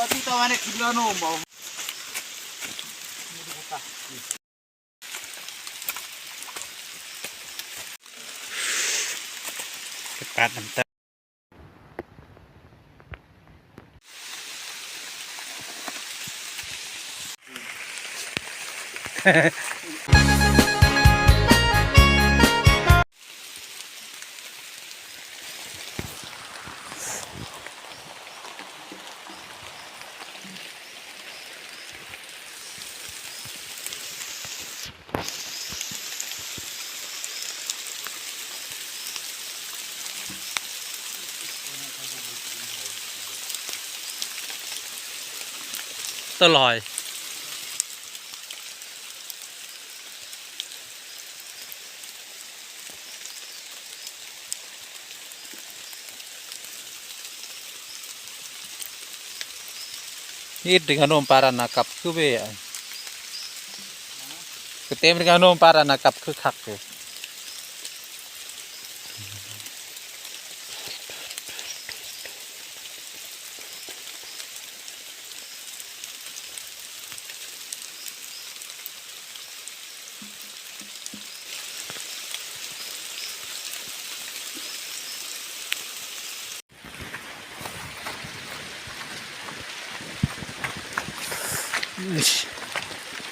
Tapi tawane gila no mau. ປາດນ້ຳຕາ ຕະຫຼອຍ. ເຮັດເດັກຂະໜົມປາຣານາກັບຄືເວ ກະເຕັມເດັກຂະໜົມປາຣານາກັບຄືຄັກເດ.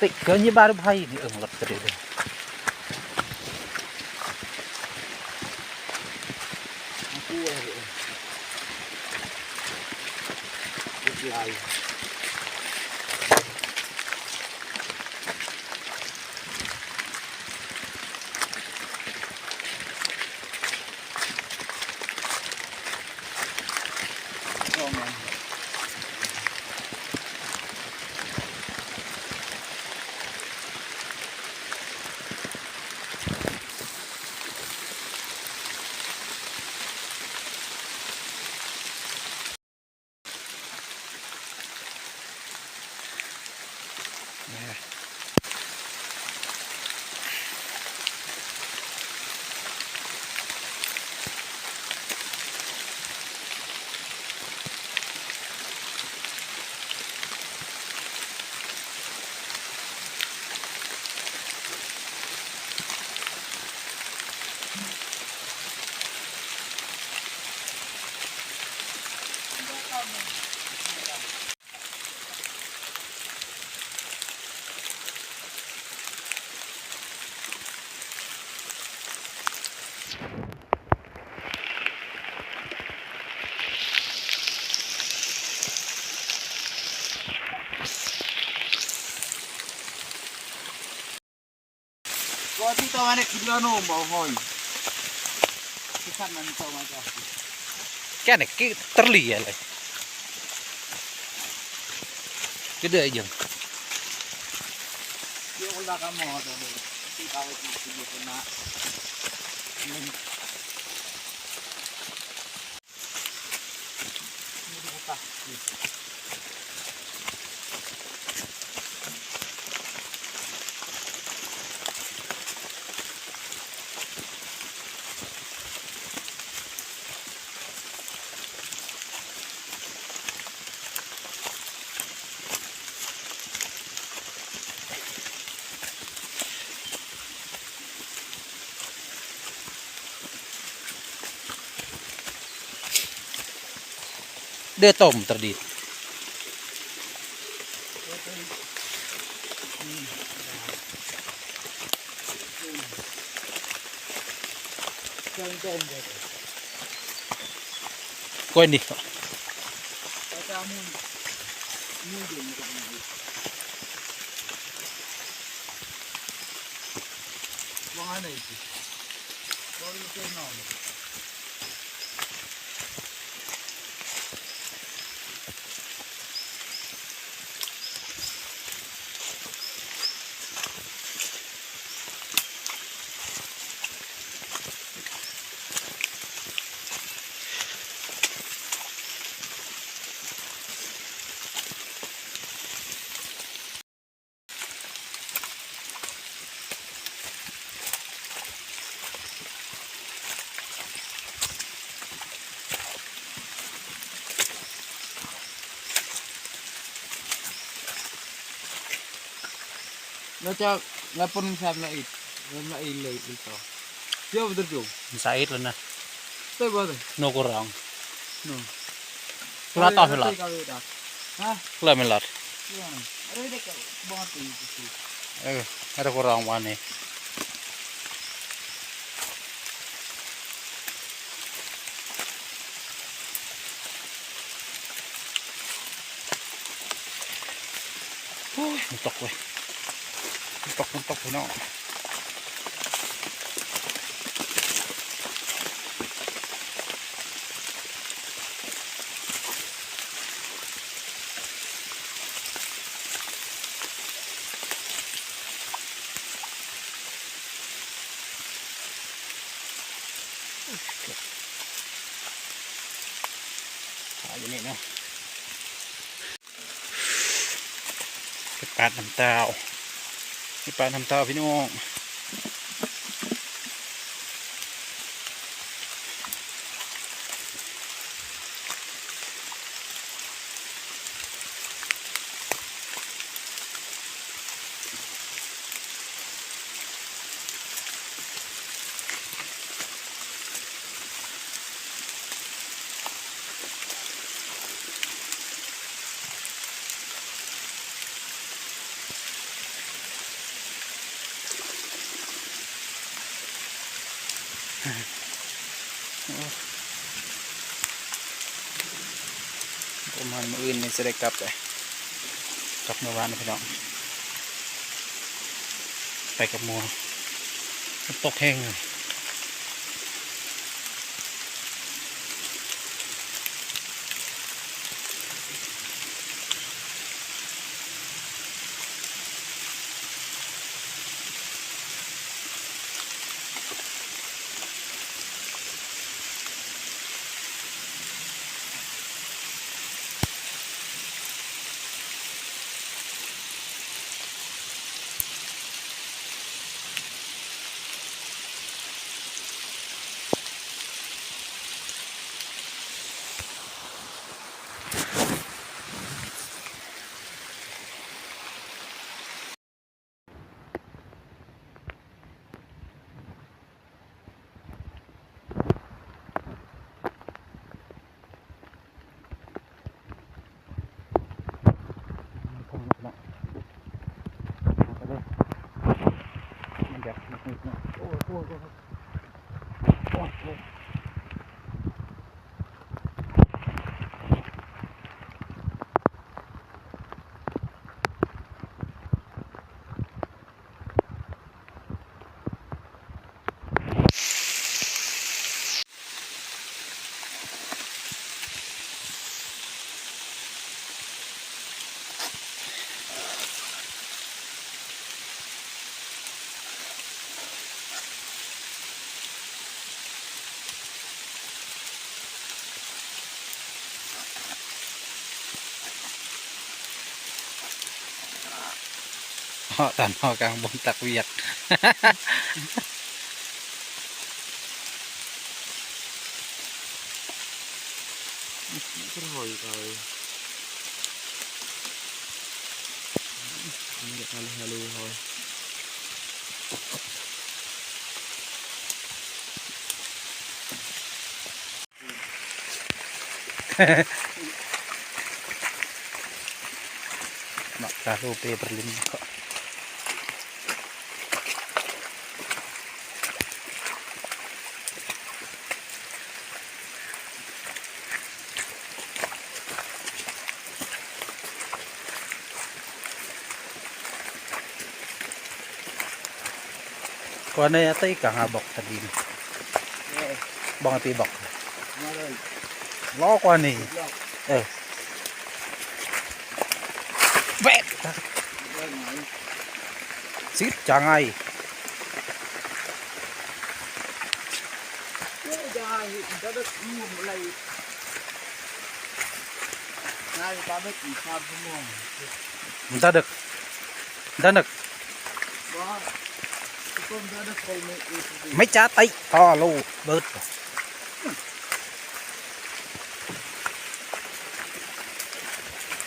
ຕິກະນີ້ບາດໄພນີ້ເອີງລັດກະເດ. Kene ki terli ya le. Gede aja. Dia tom tadi. Kau ini. Baca lapor sa Melayu. Melayu le itu. Dia betul tu. Sa itu na. Tu apa tu? No kurang. No. Kurang tahu lah. Hah? Kurang melat. Ada dekat banget tu. Eh, ada kurang mana? ໂອ້ຍ ມັນຕົກເວີຍ ມັນຕົກ ມັນຕົກ ພີ່ນ້ອງ. ປາຢູ່ນີ້ເນາະ ໄປປາດນ້ຳເຕົ້າ ໄປປາດນ້ຳເຕົ້າພີ່ນ້ອງ. ປະມານມື້ອື່ນນີ້ຊິໄດ້ກັບເດ້ ກັບເມືອບ້ານພີ່ນ້ອງ ໄປກັບໝູ່ ມັນຕົກແຮງ. ເຫາະຕານເຫາະກາງບ່ອນຕັກວຽກ. ເນາະ ກາໂລເປປະລິນເນາະ. ກວ່າໃນອາໄຕກະຫາບັກຕະດິນ ບັກອາໄຕບັກ ລໍກວ່ານີ້ ເອີ ແບບ ຊິດຈາໄງ. ມັນຕາດຶກ ມັນຕາດຶກ ບໍ່ ມັນຈະໄຕຕໍ່ໂລເບີດ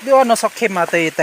ເດີວ່ານອກຊອກເຂັມມາເຕແຕ.